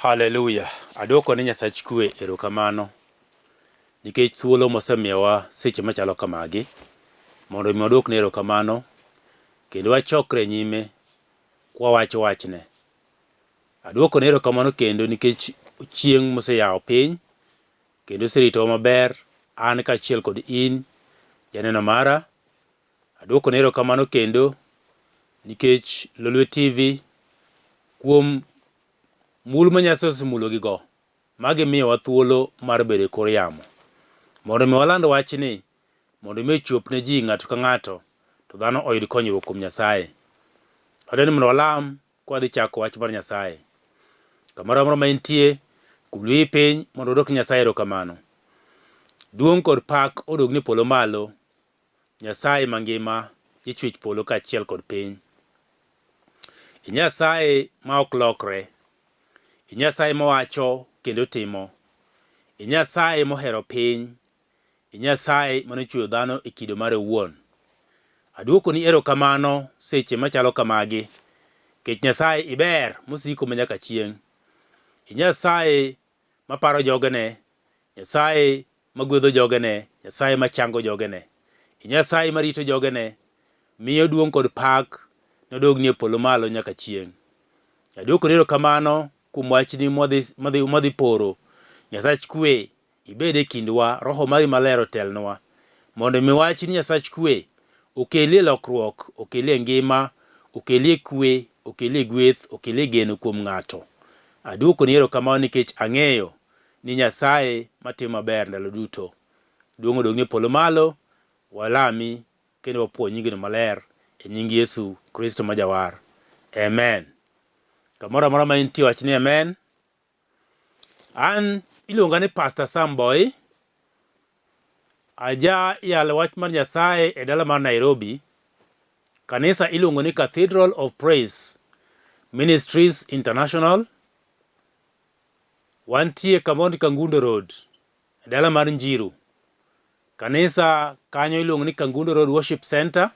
Haleluya! Adwoko ne Nyasach kwe erokamano nikech thuolo mosemiyowa seche machalo kamagi mondo mi wadwokne erokamano kendo wachokre e nyime kwawacho wachne. Adwokone erokamano kendo nikech chieng' moseyawo piny kendo oseritowa maber an kaachiel kod in janeno mara. Adwokone erokamano kendo nikech Lolwe TV kuom mul ma Nyasaye osemulogigo ma gimiyowa thuolo mar bedo e kor yamo mondo mi waland wachni mondo mi ochop ne ji ng'ato ka ng'ato to dhano oyud konyruok kuom Nyasaye. Adwaro ni mondo walam kwadhi chako wach mar Nyasaye. Kamoro amora ma intie, kul wiyi piny mondo odwok Nyasaye erokamano. Duong' kod pak odogni polo malo, Nyasaye mangima, jachwech polo kaachiel kod piny. I Nyasaye ma ok lokre, I Nyasaye mawacho kendo timo, I Nyasaye mohero piny, I Nyasaye mane ochweyo dhano e kido mare owuon. Aduokoni erokamano seche machalo kamagi, kech Nyasaye iber mosiko manyaka chieng'. I Nyasaye maparo jogene, Nyasaye magwedho jogene, Nyasaye machango jogene, I Nyasaye marito jogene, miyo duong' kod pak nodogni e polo malo nyaka chieng'. Aduokoni erokamano kuom wachni mwadhi, mwadhi, mwadhi poro. Nyasach kwe ibed e kindwa, Roho mari maler otelnwa, mondo mi wachni Nyasach kwe okelie lokruok, okelie ngima, okelie kwe, okelie gweth, okelie geno kuom ng'ato. Aduokoni erokamano nikech ang'eyo ni Nyasaye matimo maber ndalo duto. Duong' odogni e polo malo, walami kendo wapuo nyingino maler e nying Yesu Kristo ma Jawar. Amen. Kamoro amora ma intie wach ni amen. An iluonga ni Pastor Sam Boy. Aja yalo wach mar Nyasaye e dala mar Nairobi. Kanisa iluongo ni Cathedral of Praise Ministries International. Wantie Kamondi Kangundo Road e dala mar Njiru. Kanisa kanyo iluongo ni Kangundo Road Worship Center.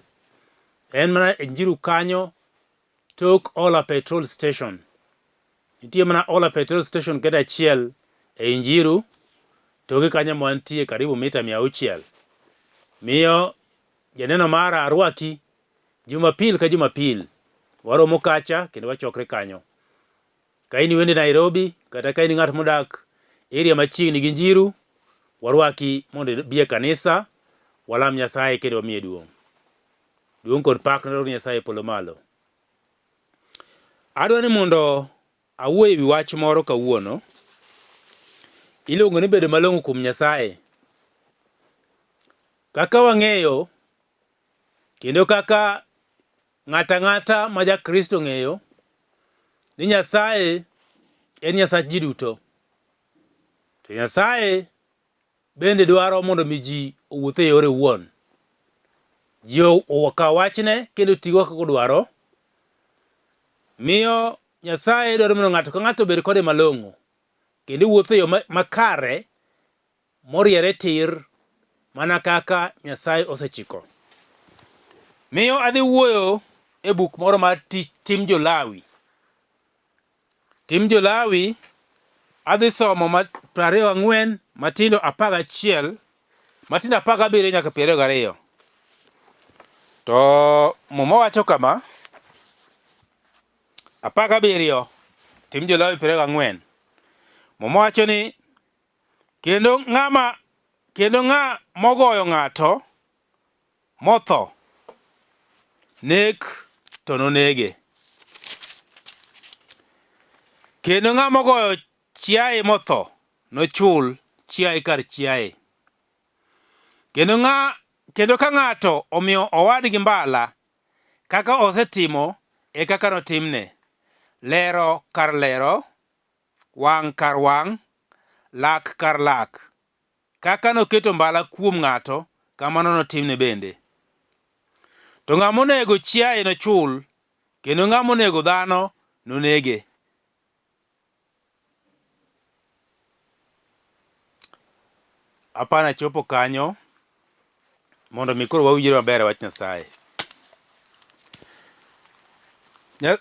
En mana e Njiru kanyo tok Ola Petrol Station. Nitie mana Ola Petrol Station kende achiel ei Njiru, toke kanyo ma wantie karibu mita 600. Miyo janeno mara arwaki Jumapil ka Jumapil waromo kacha kendo wachokre kanyo. Ka in wende Nairobi kata ka in ng'at modak area machiegni gi Njiru, warwaki mondo ibi e kanisa walam Nyasaye kendo wamiye duong'. Duong' kod pak ne Nyasaye e polo malo. Adwa ni mondo awuo e wi wach moro kawuono. Iluongo ni bedo malong'o kuom Nyasaye. Kaka wang'eyo kendo kaka ng'ato ang'ata ma ja Kristo ng'eyo ni Nyasaye en Nyasach ji duto. To Nyasaye bende dwaro mondo mi ji owuoth e yore owuon. Ji okaw wachne kendo otigo kaka odwaro. Miyo Nyasaye dwaro mondo ng'ato ka ng'ato obed kode malong'o kendo owuoth e yo makare moriere tir mana kaka Nyasaye osechiko. Miyo adhi wuoyo e buk moro mar Tim Jo-Lawi. Tim Jo-Lawi adhi somo ma 24 matindo 11 matindo 17 nyaka 22. To Muma wacho kama, 17 Tim Jo-Lawi 24. Muma wacho ni kendo ng'ama kendo ng'a mogoyo ng'ato motho, nek to nonege. Kendo ng'ama ogoyo chiaye motho nochul chiaye kar chiaye. Kendo ng'a kendo ka ng'ato omiyo owadgi mbala, kaka osetimo e kaka notimne. Lero kar lero, wang' kar wang', lak kar lak. Kaka noketo mbala kuom ng'ato, kamano notimne bende. To ng'ama onego chiaye nochul, kendo ng'ama onego dhano nonege. Apani achopo kanyo mondo mi koro wawinjre maber e wach Nyasaye.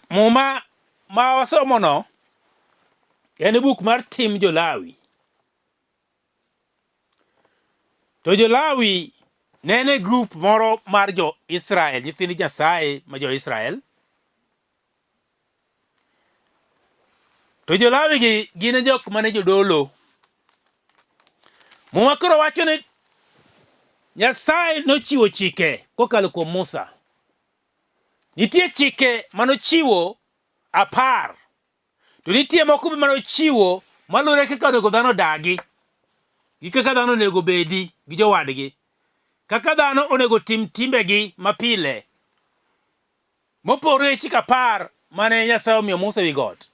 Muma ma wasomono. En buk mar Tim Jolawi. To Jolawi ne en e grup moro mar jo-Israel, nyithind Nyasaye ma jo-Israel. To Jo-Lawi gi gin e jok mane jodolo. Muma koro wacho ni Nyasaye nochiwo chike kokalo kuom Musa. Nitie chike manochiwo apar, to nitie moko be manochiwo maluwore kaka onego dhano odagi, gi kaka dhano onego obedi gi jowadgi, kaka dhano onego tim timbegi mapile. Mopogore gi chik apar mane Nyasaye omiyo Musa ewi got.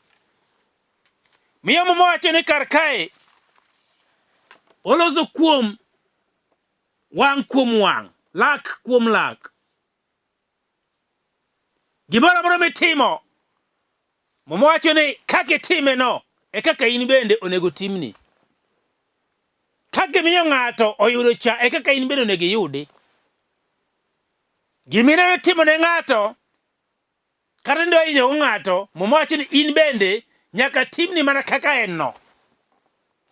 Miyo Muma wacho ni kar kae oloso kuom wang' kuom wang', lak kuom lak. Gimoro amora mitimo, Muma wacho ni kaka itime no e kaka in bende onego timni. Kaka imiyo ng'ato oyudo cha e kaka in bende onego iyudi. Gima ineno timo ne ng'ato kata nidwa hinyogo ng'ato, Muma wacho ni in bende nyaka timni mana kaka en no.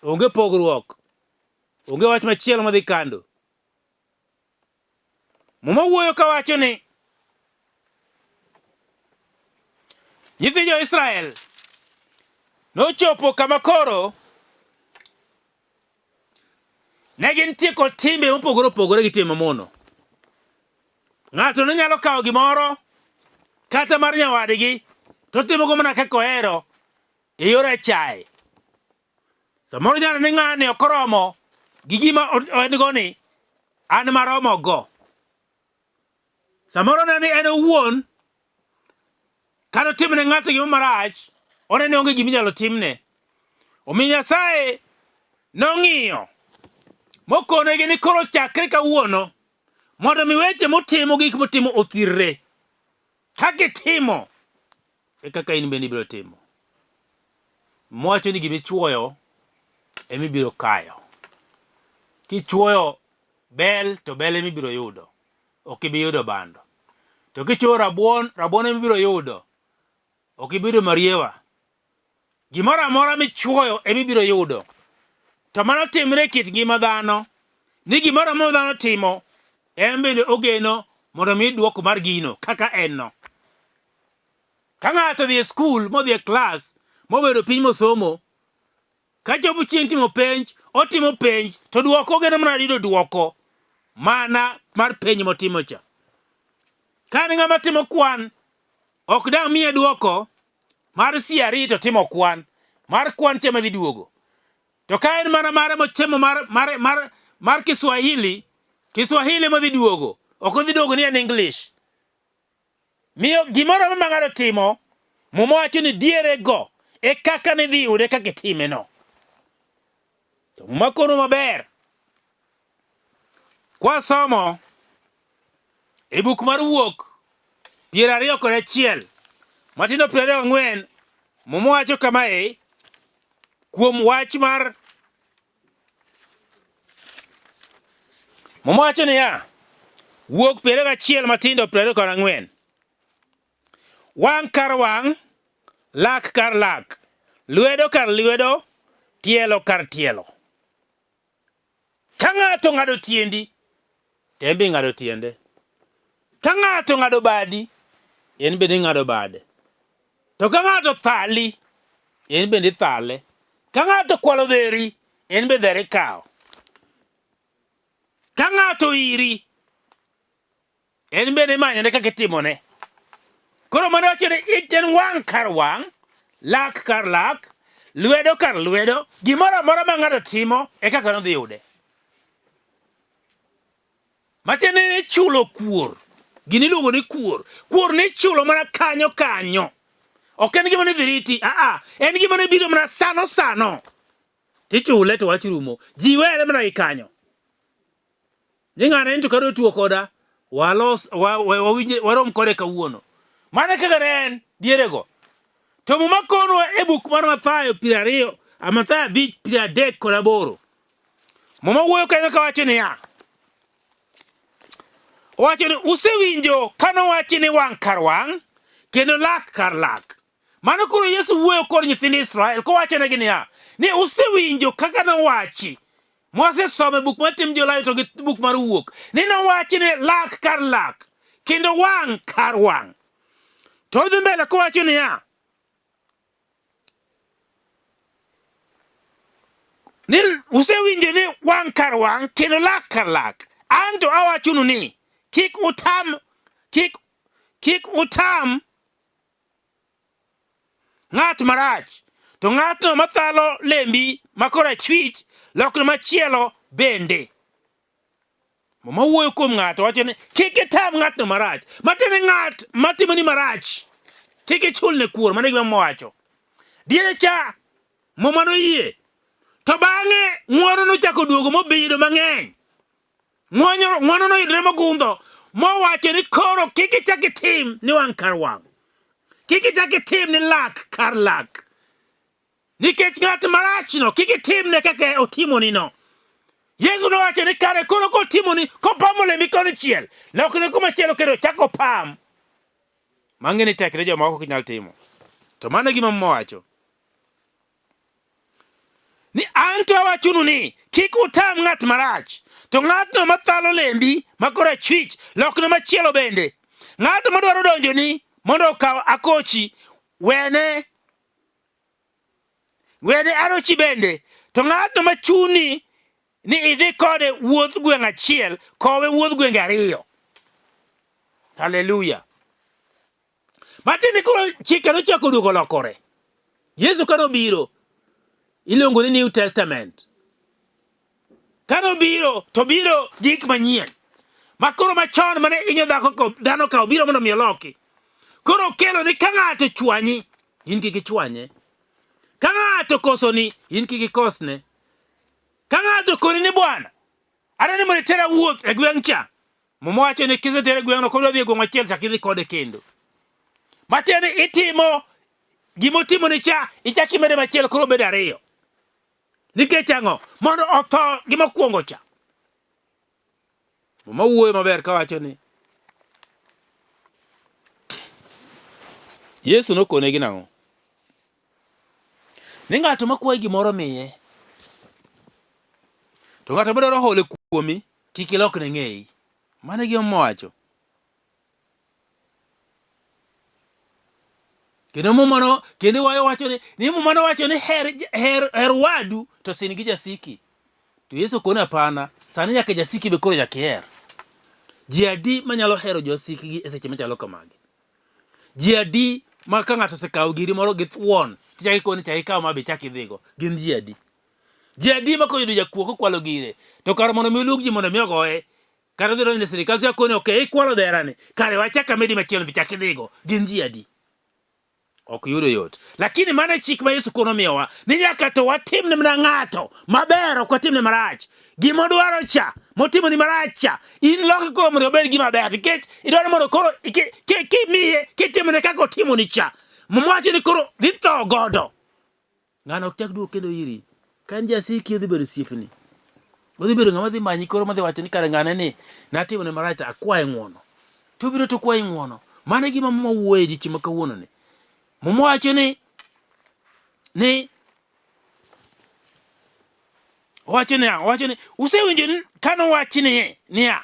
Onge pogruok. Onge wach machielo madhi kando. Muma wuoyo kawacho ni nyithi jo-Israel nochopo kama koro Ne gintie kod timbe mopogore opogore gi timbe mamono. Ng'ato ne nyalo kawo gimoro kata mar nyawadgi to otimogo mana kaka ohero e yor achaye. Samoro nyalo ni ng'ani ok oromo gi gima en go ni, an maromo go. Samoro ne ni en owuon kata otimne ng'ato gima marach, oneno ni onge gima inyalo timne. Omiyo Nyasaye nong'iyo mokonegi ni koro chakre kawuono mondo mi weche mutimo gik mutimo othirre. Kaka itimo e kaka in bende ibiro timo. Mowacho ni gima ichuoyo ema ibiro kayo. Kichuoyo bel to bel ema ibiro yudo. Ok ibi yudo bando. To kichuoyo rabuon, rabuon ema ibiro yudo. Ok ibi yudo mariewa. Gimoro amora michuoyo ema ibiro yudo. To mano timre e kit ngima dhano, ni gimoro amora dhano timo, en bende ogeno mondo mi dwoko mar gino kaka en no. Ka ng'ato odhi e skul modhi e klas mobedo piny mosomo, ka chopo chieng' timo penj, otimo penj to dwoko ogeno mana yudo dwoko mana mar penj motimo cha. Ka en ng'ama timo kwan, ok dang' miye dwoko mar CRE to timo kwan mar kwan cha madhi duogo. To ka en mana mare motimo mar, mar, mar, mar Kiswahili, Kiswahili modhi duogo, ok odhi duogo ni en English. Miyo gimoro amora ma ng'ato timo, Muma wacho ni dierego e kaka nidhi yude kaka itimeno. To Muma kono maber. Kwasomo e buk mar Wuok 21 matindo 24, Muma wacho kamae kuom wach mar Muma wacho niya, Wuok 21 matindo 24. Wang' kar wang', lak kar lak, lwedo kar lwedo, tielo kar tielo. Ka ng'ato ng'ado tiendi, to en be ing'ado tiende. Ka ng'ato ng'ado badi, en bende ing'ado bade. To ka ng'ato thali, en bende ithale. Ka ng'ato kwalo dheri, en be dhere ikawo. Ka ng'ato iri, En bende imanyone kaka itimone. Koro mano wacho ni en wang' kar wang', lak kar lak, lwedo kar lwedo, gimoro amora ma ng'ato timo e kaka nodhi yude. Matiende ni chulo kuor. Gini iluongo ni kuor. Kuor ni ichulo mana kanyo kanyo. Ok en gima ne dhi riti, aa, en gima ne biro mana sano sano. Tichule to wach rumo. Ji were mana gi kanyo. Ni ng'ane ni to kado tuo koda, walos wa, wa, wawinje warom kode kawuono. Mano kaka ne en dierego. To Muma konwa e buk mar Mathayo 20, a Mathayo 5 38. Muma wuoyo kanyo kawacho niya, owacho ni usewinjo ka nowachi ni wang' kar wang' kendo lak kar lak. Mano koro Yesu wuoyo kod nyithind Israel kowachonegi niya, ni usewinjo kaka nowachi mwasesomo e buk mar Tim Jolawi to gi buk mar Wuok, ni nowachi ni lak kar lak kendo wang' kar wang'. To odhi mbele kowacho niya, ni usewinjo ni wang' kar wang' kendo lak kar lak. An to awachonu ni kik utam kik kik utam ng'at marach, to ng'atno mathalo lembi ma korachwich lokne machielo bende. Muma wuoyo kuom ng'ato wacho ni kik itam ng'atno marach. Matiende ni ng'at matimoni marach kik ichulne kuor. Mano e gima Muma wacho. Diere cha Muma noyie. To bang'e ng'wono nochako duogo mobedo mang'eny. Ng'wono noyudore mogundho mowacho ni koro kik ichak itim ni wang' kar wang'. Kik ichak itim ni lak kar lak. Nikech ng'at marachno kik itimne kaka otimonino. Yesu nowacho ni kare koro kotimoni kopamo lembi konchiel, lokne komachielo kendo chak opam. Mang'e ni tek ne jomoko ok nyal timo. To mano e gima Muma wacho. Ni an to awachonu ni kik utam ng'at marach, to ng'atno mathalo lembi ma korachwich lokne machielo bende. Ng'at madwaro donjoni mondo okaw akochi, wene Wene arochi bende, to ng'atno machuni ni idhi kode wuodh gweng' achiel, kowe wuodh gwenge ariyo. Haleluya. Matiende koro chike nochako duogo lokore. Yesu kane obiro, iluongo ni New Testament. Kane obiro, to biro gi gik manyien. Ma koro machon mane inyo dhako dhano ka obiro mondo mi oloki. Koro okelo ni ka ng'ato chwanyi, in kik ichwanye. Ka ng'ato kosoni, in kik ikosne. Ka ng'ato koni ni bwana, adwa ni mondo itera wuoth e gweng' cha. Muma wacho ni kisetere e gweng'no kodwa dhi e gweng' machielo chak idhi kode kendo. Matiende ni itimo gima otimoni cha, ichak imede machielo koro obedo ariyo. Nikech ang'o? Mondo otho gi mokwongo cha. Muma wuoyo maber kawacho ni Yesu nokonegi nang'o? Ni ng'ato makwayi gimoro miye. To ng'ato madwaro hole kuomi, kik ilokne ng'eyi. Mano e gima Muma wacho. Kendo Muma no kendo wayo wacho ni ni Muma nowacho ni her her her wadu to sin gi jasiki. To Yesu kone hapana, sani nyaka jasiki be koro nyaka iher. Ji adi manyalo hero josikgi e seche machalo kamagi? Ji adi ma ka ng'ato osekawo giri moro gi thuon, tichako ikone chak ikaw ma be ichak idhigo? Gin ji adi? Ji adi ma koyudo jakuo kokwalo gire, to kar mondo mi oluong ji mondo mi ogoye, Kata odhi donjo ne sirikal to koni ok ikwalo dherani, kare wachak amedi machielo be chak idhigo. Gin ji adi? Ok yudo yot. Lakini mano e chik ma Yesu kono miyowa ni nyaka to watim ne mana ng'ato maber, ok watim ne marach. Gima odwaro cha, motimo ni marach cha, in loke koro mondo obed gima ber nikech idwaro mondo koro kimiye kitimone kaka otimoni cha. Muma wacho ni koro dhi tho godo. Ng'ano ok chak duog kendo iri. Ka en jasiki odhi bedo osiepni. Odhi bedo ng'ama dhi manyi koro madhi wacho ni kare ng'ane ni natimone marach to akwaye ng'uono. To obiro to okwayi ng'uono. Mano e gima Muma wuoye odiechieng' ma kawuono ni. Muma wacho ni ni owacho niya, owacho ni usewinjo ni kane owachi ni niya,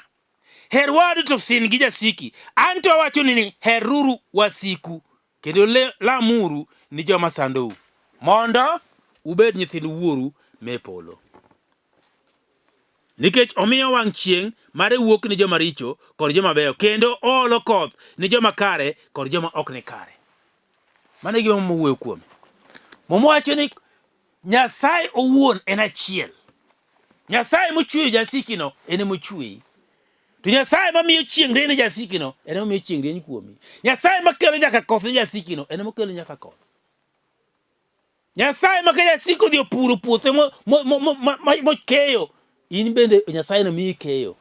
her wadu to sin gi jasiki. An to awachoni ni heruru wasiku Kendo lamuru ni joma sandou, mondo ubed nyithind Wuoru me polo. Nikech omiyo wang' chieng' mare wuok ni joma richo kod joma beyo, kendo oolo koth ni joma kare kod joma ok ni kare. Mano e gima Muma wuoyo kuome. Muma wacho ni Nyasaye owuon en achiel. Nyasaye mochweyo jasikino en ema ochweyi. To Nyasaye mamiyo chieng' rieny ne jasikino en ema miyo chieng' rieny kuomi. Nyasaye makelo nyaka koth ne jasikino en ema okelo nyaka koth. Nyasaye ma ka jasiko odhi opuro puothe mokeyo, in bende Nyasaye nomiyi keyo.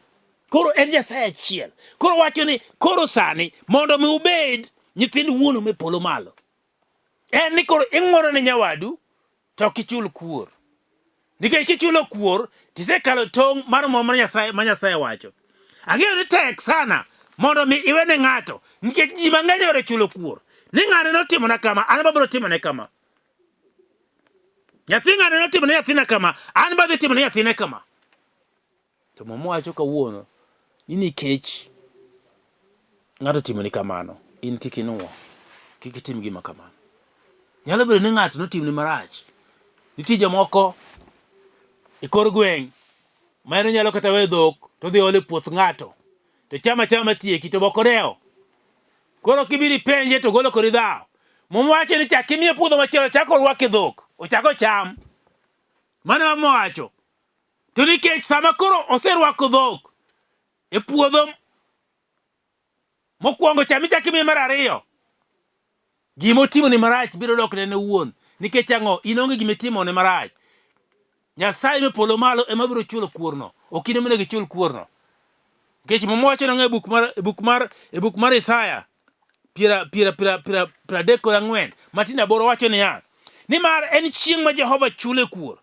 Koro en Nyasaye achiel. Koro wacho ni koro sani mondo mi ubed nyithind wuonu me polo malo. En ni koro ing'wono ne nyawadu to ok ichul kuor. Nikech kichulo kuor tisekalo tong' mar muma mar Nyasaye ma Nyasaye wacho. Ang'eyo ni tek sana mondo mi iwe ne ng'ato nikech ji mang'eny ohero chulo kuor. Ni ng'ane notimona kama, an abiro timone kama. Nyathi ng'ane notimo ne nyathina kama, an be adhi timo ne nyathine kama. To Muma wacho kawuono ni nikech ng'ato otimoni kamano, in kik inuo, kik itim gima kamano. Nyalo bedo ni ng'ato notimni marach. Nitie jomoko e kor gweng' ma en onyalo kata weyo dhok to odhi olo e puoth ng'ato to chama achama matieki to be ok odewo. Koro kibiro ipenje to golo kodi dhawo. Muma wacho ni chak imiye puodho machielo chak orwake dhok, ochak ocham. Mano ema mowacho. To nikech sama koro oserwako dhok e puodho mokwongo cha michak imiye mar ariyo, gima otimoni marach biro dok ne en owuon. Nikech ang'o? In onge gima itimone marach. Nyasaye me polo malo ema biro chulo kuorno. Ok in ema onego ichul kuorno. Nikech Muma wacho nang'o e buk mar e buk mar e buk mar Isaya piera piera piera piera pradek kod ang'wen matindo aboro wacho niya, nimar en chieng' ma Jehova chule kuor,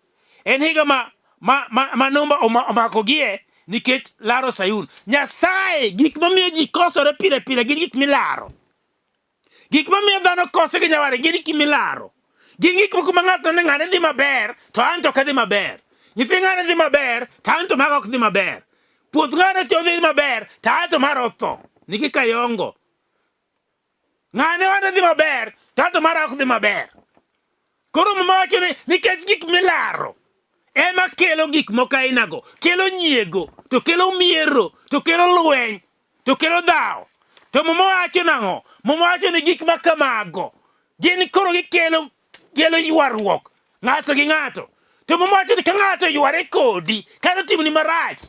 en higa ma ma ma, ma nomba omakogie nikech laro Sayun. Nyasaye gik mamiyo ji kosore pile pile gin gik milaro. Gik mamiyo dhano kose gi nyawadgi gin gik milaro. Gin gik moko ma ng'ato ne ng'ane dhi maber to an to ok adhi maber. Nyithi ng'ane dhi maber to an to maga ok dhi maber. Puoth ng'ane to dhi maber to an to mara otho. Nigi kayongo. Ng'ane wane dhi maber to an to mara ok dhi maber. Koro Muma wacho ni nikech gik milaro ema kelo gik moko ainago, kelo nyiego, to kelo miero, to kelo lweny, to kelo dhawo. To Muma wacho nang'o? Muma wacho ni gik ma kamago gin koro gikelo kelo ywaruok ng'ato gi ng'ato. To Muma wacho ni ka ng'ato yware kodi kata otimoni marach,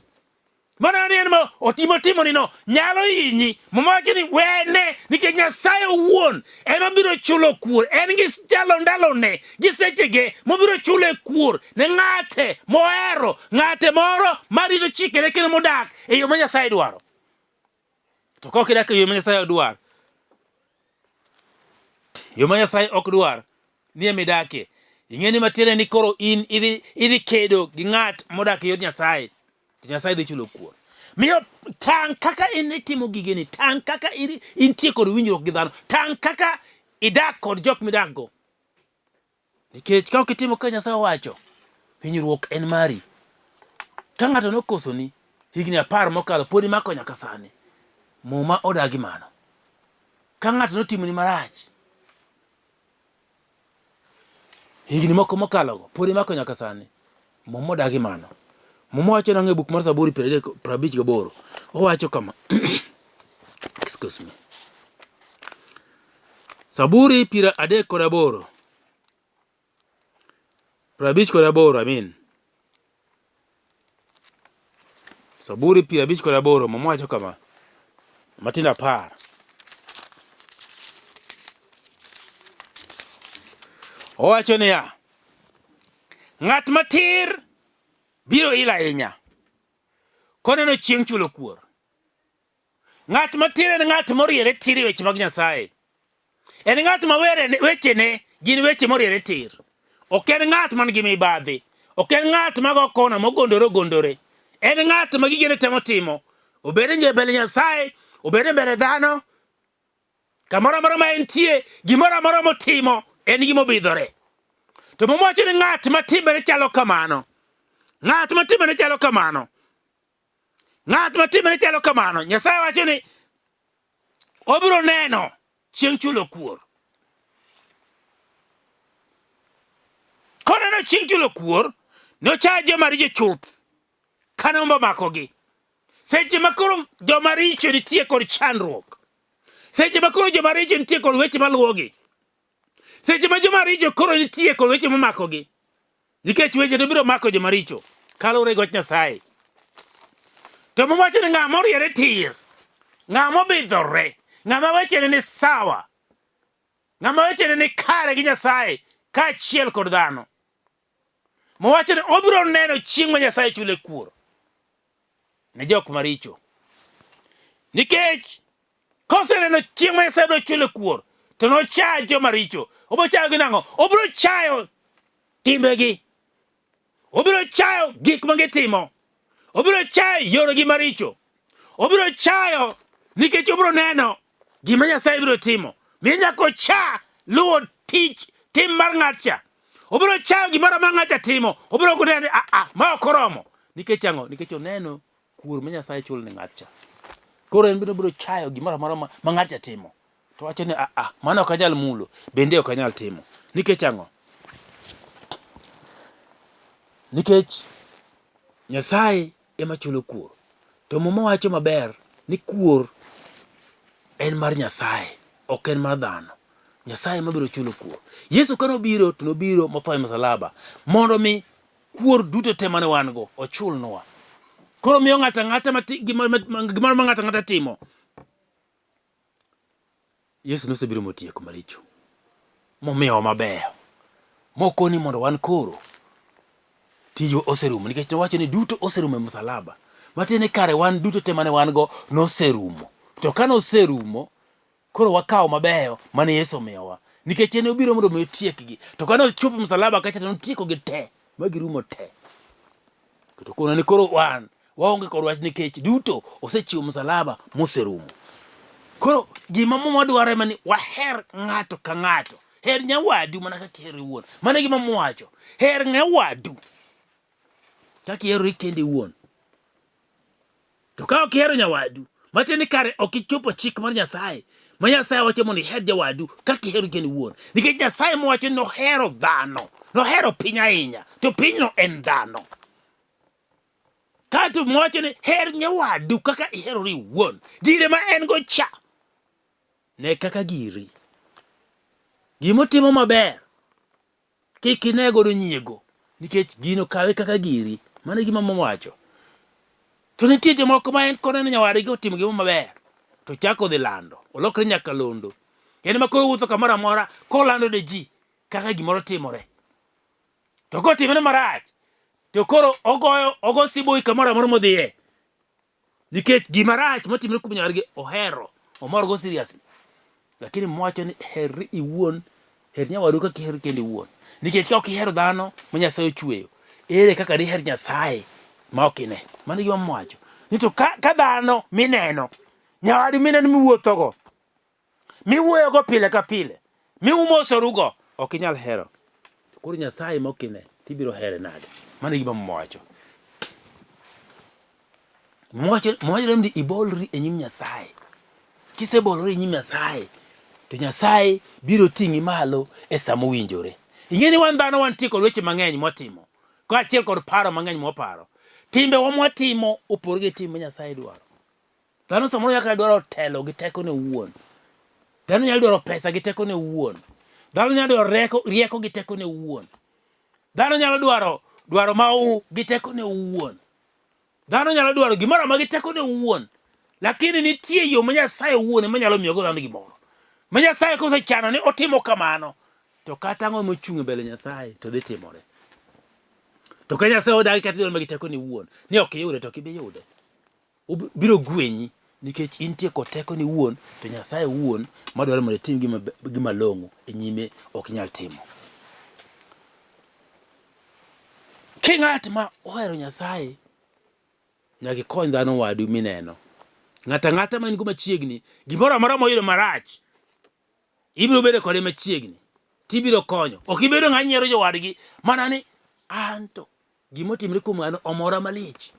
Mano ni en ma otimo timoni no nyalo hinyi. Muma wacho ni wene nikech Nyasaye owuon ema biro chulo kuor. En gi ndalo ndalone gi sechege mobiro chule kuor ne ng'ate mohero, ng'ate moro marito chikene kendo modak e yo ma Nyasaye dwaro. To ka ok idak e yo ma Nyasaye dwar, yo ma Nyasaye ok dwar ni ema idakie, ing'e ni matiende ni koro in idhi, idhi kedo gi ng'at modak e yor Nyasaye, to Nyasaye dhi chulo kuor. Miyo tang' kaka in itimo gigeni, tang' kaka intie kod winjruok gi dhano, tang' kaka idak kod jok midakgo. Nikech ka ok itimo kaka Nyasaye owacho, hinyruok en mari. Ka ng'ato nokosoni higni apar mokalo pod imako nyaka sani, Muma odagi mano. Ka ng'ato notimoni marach higni moko mokalogo pod imako nyaka sani, Muma odagi mano. Muma wacho nang'o e buk mar Zaburi 58? Owacho kama. Excuse me. Zaburi 38. 58, I mean. Zaburi 58, Muma wacho kama. Matindo 10. Owacho niya, ng'at matir biro il ahinya koneno chieng' chulo kuor. Ng'at matir en ng'at moriere tir e weche mag Nyasaye. En ng'at ma wechene gin weche moriere tir. Ok en ng'at man gi mibadhi. Ok en ng'at ma go kona mogondore ogondore. En ng'at ma gigene temo timo. Obed e mbele Nyasaye, obed e mbele dhano, kamoro amora ma entie, gimoro amora motimo en gima obidhore. To Muma wacho ni ng'at ma timbene chalo kamano, ng'at ma timbene chalo kamano, Ng'at ma timne chalo kamano, Nyasaye wacho ni obiro neno chieng' chulo kuor. Koneno chieng' chulo kuor, nocha joma richo chuth kane umba omakogi. Seche ma koro joma richo nitie kod chandruok, seche ma koro joma richo nitie kod weche maluwogi, seche ma joma richo koro nitie kod weche momakogi, Nikech weche to biro mako joma richo kaluwore gi wach Nyasaye. To Muma wacho ni ng'ama oriere tir, ng'ama obidhore, ng'ama wechene ni sawa, ng'ama wechene ni kare gi Nyasaye kaachiel kod dhano. Muma wacho ni obiro neno chieng' ma Nyasaye chule kuor ne jok maricho. Nikech koseneno chieng' ma Nyasaye biro chule kuor, to nocha joma richo. Obiro chayogi nang'o? Obiro chayo timbegi. Obiro chayo gik ma gitimo. Obiro chayo yoregi maricho. Obiro chayo nikech obiro neno gima Nyasaye biro timo. Miyo nyaka ocha luwo tich tim mar ng'atcha. Obiro chayo gimoro ma ng'atcha timo. Obiro kuneno ni a a ma ok oromo. Nikech ang'o? Nikech oneno kuor ma Nyasaye chulo ne ng'atcha. Koro en bende obiro chayo gimoro amora ma, ma ng'atcha timo. To wacho ni a a mano ok anyal mulo, bende ok anyal timo. Nikech ang'o? Nikech Nyasaye ema chulo kuor. To Muma wacho maber ni kuor en mar Nyasaye, ok en mar dhano. Nyasaye ema biro chulo kuor. Yesu kane obiro to nobiro motho e msalaba mondo mi kuor duto te mane wan go ochulnwa. Koro miyo ng'ato ang'ata gimoro ma ng'ato ang'ata timo Yesu nosebiro motieko maricho, momiyowa mabeyo, mokoni mondo wan koro tijwa oserumo, nikech nowacho ni duto oserumo e msalaba. Matiende ni kare wan duto te mane wan go noserumo. To ka noserumo, koro wakawo mabeyo mane Yesu omiyowa, nikech en obiro mondo mi otiekgi. To kane ochopo e msalaba kacha to notiekogi te, ma girumo te. To koro ni koro wan waonge kod wach nikech duto osechiwo msalaba moserumo. Koro gima Muma dwaro ema ni waher ng'ato ka ng'ato. Her nyawadu mana kaka ihero iwuon. Mano e gima Muma wacho. Her nyawadu kaka iherori kendi iwuon. To ka ok ihero nyawadu, matiende ni kare ok ichopo chik mar Nyasaye, ma Nyasaye wacho mondo iher jawadu kaka ihero kendi iwuon. Nikech Nyasaye mowacho ni nohero dhano, nohero piny ahinya, to pinyno en dhano. Kato mowacho ni her nyawadu kaka iherori iwuon, gire ma en go cha, ne kaka giri. Gimotimo maber, Kik ine godo nyiego nikech gino kawe kaka giri. Mano e gima Muma wacho. To nitie jomoko ma en koneno nyawadgi otimo gima maber to chako dhi lando, olokre nyakalondo. En ema koro owuotho kamoro amora kolando ne ji kaka gimoro timore. To kotimore marach to koro ogoyo ogo siboi kamoro amora modhiye. Nikech gima rach motimre kuom nyawadgi ohero, omorgo seriously. Lakini mwacho ni herri iwuon, her nyawadu kaka ihero kendi iwuon. Nikech ka ok ihero dhano ma Nyasaye ochweyo, ere kaka diher Nyasaye ma ok ine? Mano e gima mwacho. Ni to ka, ka dhano mineno, nyawadu mineno miwuothogo, miwuoyogo pile ka pile, miumosorugo, ok inyal hero. To koro Nyasaye ma ok ine, tibiro here nade? Mano e gima Muma wacho. Muma wacho ni ibolri e nyim Nyasaye. Kisebolori e nyim Nyasaye, to Nyasaye biro ting'i malo e sa mowinjore. Ing'e ni wan dhano wantie kod weche mang'eny mwatimo, kaachiel kod paro mang'eny mwaparo. Timbewa mwatimo opogore gi tim ma Nyasaye dwaro. Dhano samoro nyalo kata dwaro telo gi tekone owuon. Dhano nyalo dwaro pesa gi tekone owuon. Dhano nyalo dwaro rieko, rieko gi tekone owuon. Dhano nyalo dwaro dwaro mau gi tekone owuon. Dhano nyalo dwaro gimoro amora gi tekone owuon. Lakini nitie yo ma Nyasaye owuon ema nyalo miyogo dhano gimoro. Ma Nyasaye kosechano ni otimo kamano, to kata ang'o mochung' e mbele Nyasaye to dhi timore. To ka Nyasaye odagi kata idwaro ma gi tekone owuon, ni ok iyude to ok ibi yude. Obiro gwenyi nikech intie kod tekoni iwuon to Nyasaye owuon madwaro mondo itim gima, gima long'o e nyime ok inyal timo. King'at ma ohero Nyasaye, nyaka ikony dhano wadu mineno. Ng'ato ang'ata ma in go machiegni, gimoro amora moyudo marach, ibiro bedo kode machiegni, tibiro konyo. Ok ibedo ng'a nyiero jowadgi mana ni anto Gima otimre kuom ng'ano omora malich.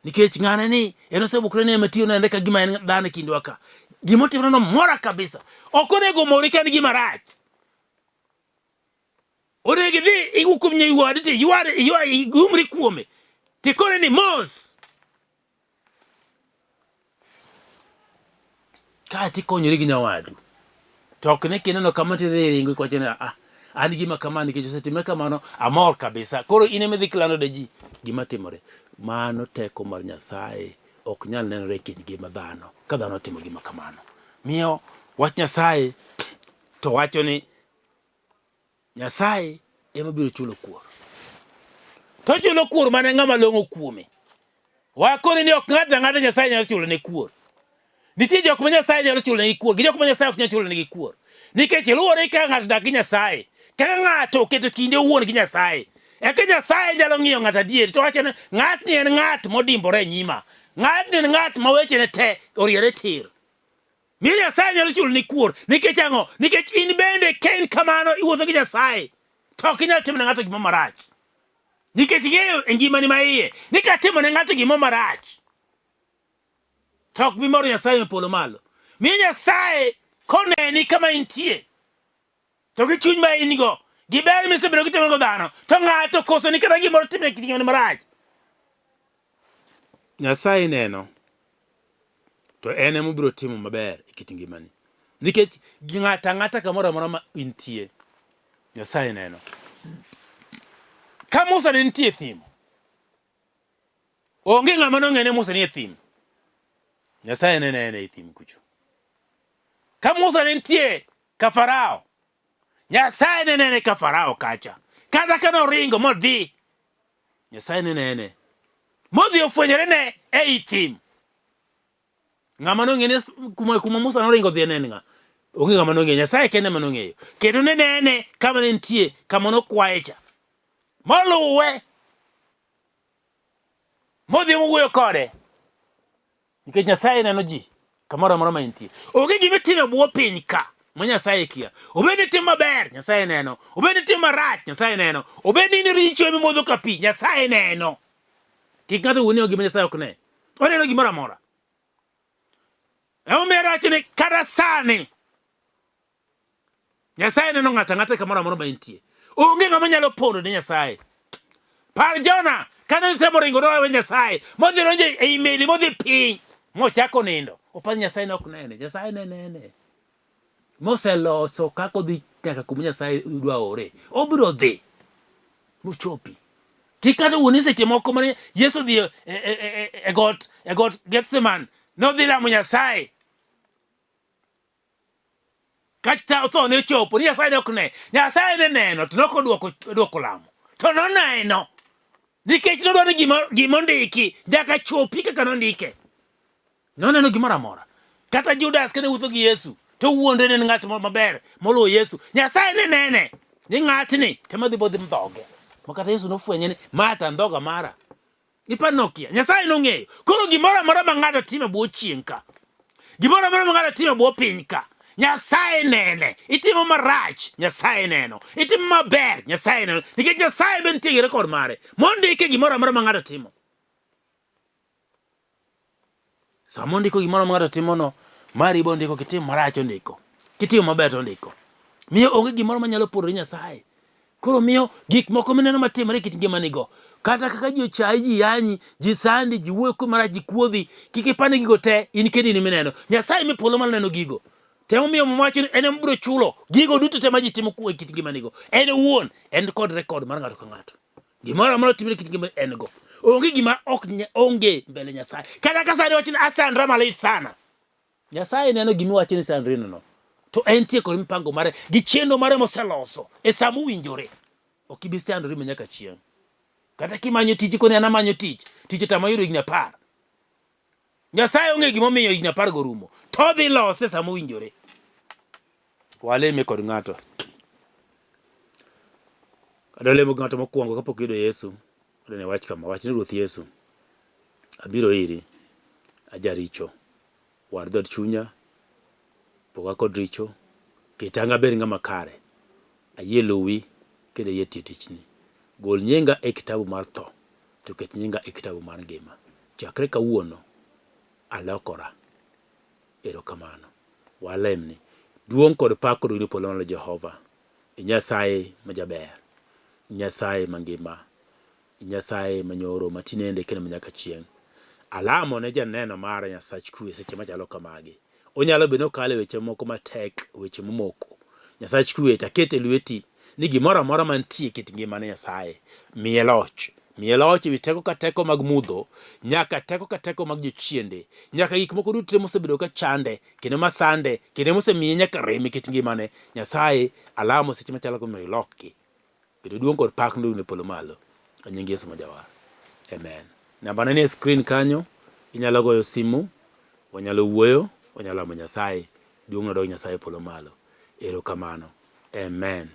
Nikech ng'ane ni en osebukre ni ema tiyo nende ka gima en dhano e kindwa ka. Gima otimre no mora kabisa. Ok onego omori ka en gima rach. Onego idhi iwuo kuom nyawadu to iyware iywa igumri kuome. Tikone ni mos. Kae to ikonyori gi nyawadu. To ok ni kineno kama to idhi iringo iwacho ni ah, an gima kama nikech osetimre kamano amor kabisa. Koro in ema idhi kilando ne ji gima timore. Mano teko mar Nyasaye ok nyal nenore e kind ngima dhano ka dhano otimo gima kamano. Miyo wach Nyasaye to wacho ni Nyasaye ema biro chulo kuor. To ochulo kuor mana ng'ama long'o kuome. Wakoni ni ok ng'ato ang'ata Nyasaye nyalo chulo ne kuor. Nitie jok ma Nyasaye nyalo chulo negi kuor, gi jok ma Nyasaye ok nyal chulo negi kuor. Nikech luwore gi kaka ng'ato odak gi Nyasaye, kaka ng'ato oketo kinde owuon gi Nyasaye. Eka Nyasaye nyalo ng'iyo ng'ato adier to wacho ni ng'atni en ng'at modimbore e nyima. Ng'atni en ng'at ma wechene te oriere tir. Miyo Nyasaye nyalo chulo ni kuor. Nikech ang'o? Nikech in bende ka in kamano iwuotho gi Nyasaye to ok inyal timo ne ng'ato gima marach. Nikech ing'eyo e ngimani ma iye ni katimo ne ng'ato gima marach to ok bi moro Nyasaye e polo malo. Miyo Nyasaye koneni kama intie to gi chuny ma in go gi ber misebedo kitimo go dhano to ng'ato koso ni kata gimoro timne kit ngimane marach. Nyasaye neno to en ema obiro timo maber e kit ngimani nikech ng'ato ang'ata kamoro amora ma intie Nyasaye neno. Ka Musa ne nitie e thim, onge ng'ama nong'e ni Musa nie thim. Nyasaye ne nene e thim kucho. Ka Musa ne nitie ka Farao, Nyasaye ne nene ka Farao kacha. Kata ka noringo modhi, Nyasaye ne nene. Modhi ofwenyore ne ei thim. Ng'ama nong'e ni kuma, kuma Musa noringo dhi ne en ng'a? Onge ng'ama nong'eyo. Nyasaye kende ema nong'eyo. Kendo ne nene kama ne nitie, kama nokwaye cha. Moluwe. Modhi mowuoyo kode. Nikech Nyasaye neno ji kamoro amora ma entie. Onge gima itimo e bwo piny ka ma Nyasaye kia. Obed ni itimo maber, Nyasaye neno. Obed ni itimo marach, Nyasaye neno. Obed ni in richo ema imodho ka pi, Nyasaye neno. Kik ng'ato wuo ni gima Nyasaye ok ne. Oneno gimoro amora. Emomiyo awacho ni kata sani Nyasaye neno ng'ato ang'ata kamoro amora ma entie. Onge ng'ama nyalo pondo ne Nyasaye. Par Jona kane otemo ringo nowewe Nyasaye modhi donjo ei meli modhi piny mochako nindo. Opar Nyasaye ne ok nene. Nyasaye ne nene. Moseloso kaka odhi nyaka kuma Nyasaye dwa ore. Obiro dhi mochopi. Kik kata wuo ni seche moko mane Yesu odhi e, e, e, e, e got e got Gethsemane nodhi lamo Nyasaye. Kata tho ne ochopo ni Nyasaye ne ok ne. Nyasaye ne neno to nok odwoko odwoko lamo. To noneno nikech nodwaro ni gima gima ondiki nyaka chopi kaka nondike. Noneno gimoro amora. Kata Judas kane wuotho gi Yesu to wuondre ne en ng'at maber moluwo Yesu. Nyasaye ne nene ni ng'atni tema dhi bodhi ndhoge. Ma kata Yesu nofwenye ni ma to andhoga mara. Ipa nokia. Nyasaye nong'eyo. Koro gimoro amora ma ng'ato timo e bwo chieng' ka. Gimoro amora ma ng'ato timo e bwo piny ka. Nyasaye nene. Itimo marach, Nyasaye neno. Itimo maber, Nyasaye neno. Nikech Nyasaye be nitie gi rekod mare. Mondike gimoro amora ma ng'ato timo. Sama ondiko gimoro ma ng'ato timono, mari be ondiko, kitimo marach ondiko, kitimo maber to ondiko. Miyo onge gimoro manyalo pondore Nyasaye. Koro miyo gik moko mineno matimore e kit ngimanigo, kata kaka ji ochayi, ji yanyi, ji sandi, ji wuoyo kuomi marach, ji kuodhi, kik ipar ni gigo te in kendi in ema ineno. Nyasaye me polo malo neno gigo. To emomiyo Muma wacho ni en ema obiro chulo gigo duto te ma ji timo e kit ngimanigo. En owuon en kod rekod mar ng'ato ka ng'ato. Gimoro amora timre kit ngima en go. Onge gima ok onge mbele Nyasaye. Kata ka sani wacho ni asandra malit sana. Nyasaye neno gima iwacho ni sandrino no. To entie kod mipango mare gi chenro mare moseloso e sa mowinjore. Ok ibi sandori ma nyaka chieng'. Kata kimanyo tich ikoni an amanyo tich, tich otama yudo higni apar. Nyasaye ong'e gimomiyo higni apargo orumo. To odhi lose sama owinjore. Waleme kod ng'ato. Adwa lemo gi ng'ato mokwongo kapok iyudo Yesu. Adwa ni wach kama, wach ni Ruoth Yesu, abiro iri, ajaricho. War dhood chunya, poga kod richo, keta abed ng'ama kare. Ayie luwi kendo ayie tiyo tichni. Gol nyinga e kitabu mar tho to ket nyinga e kitabu mar ngima. Chakre kawuono, alokora. Erokamano. Walemni. Duong' kod pak odog ne polo malo Jehova. I Nyasaye ma jaber. I Nyasaye mangima. I Nyasaye manyoro, ma tinende kendo ma nyaka chieng'. Alamo ne janeno mara Nyasach kwe seche machalo kamagi. Onyalo bedo ni okalo e weche moko matek, weche momoko. Nyasach kwe to aketo e lweti ni gimoro amora mantie e kit ngimane Nyasaye, miye loch. Miye loch ewi teko ka teko mag mudho, nyaka teko ka teko mag jochiende, nyaka gik moko duto te mosebedo ka chande, kendo masande, kendo mosemiye nyaka rem e kit ngimane. Nyasaye, alamo seche machalo kama mondo ilokgi. Kendo duong' kod pak nodong' e polo malo. E nying Yesu ma Jawar. Amen. Nambana ni e screen kanyo, inyalo goyo simu, wanyalo wuoyo, wanyalo lamo Nyasaye. Duong' nodog Nyasaye e polo malo. Erokamano. Amen.